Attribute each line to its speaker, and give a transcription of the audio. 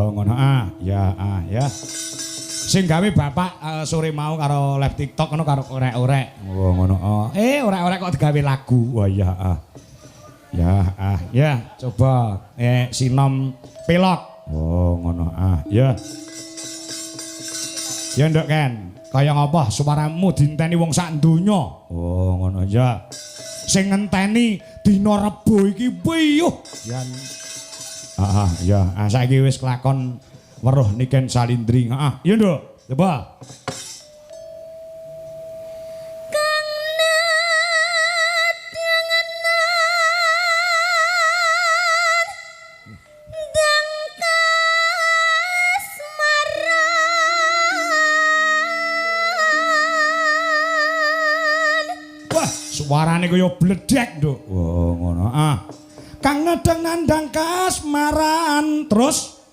Speaker 1: Oh, ngono ah. Ya, ah, ya. Sing gawe bapak sore mau karo live TikTok ngono karo orek-orek. Oh, ngono. Oh. Orek-orek kok digawe lagu. Wah, iya ah. Ya, ah, ya, coba sinom pelok. Oh, ngono ah. Ya. Ya, Nduk Ken, kaya ngapa suaramu dienteni wong sak donya? Oh, ngono ya. Sing ngenteni dina Rebo iki piyuh. Jan. Ah, ah, ya, ah saiki wis kelakon weruh Niken Salindri. Heeh, iya Nduk. Coba.
Speaker 2: Kang nadangenan dang kasmaran.
Speaker 1: Wah, suarane kaya bledek, Nduk. Oh, ngono. Ah. Kang nedeng nandang kasmaran. Terus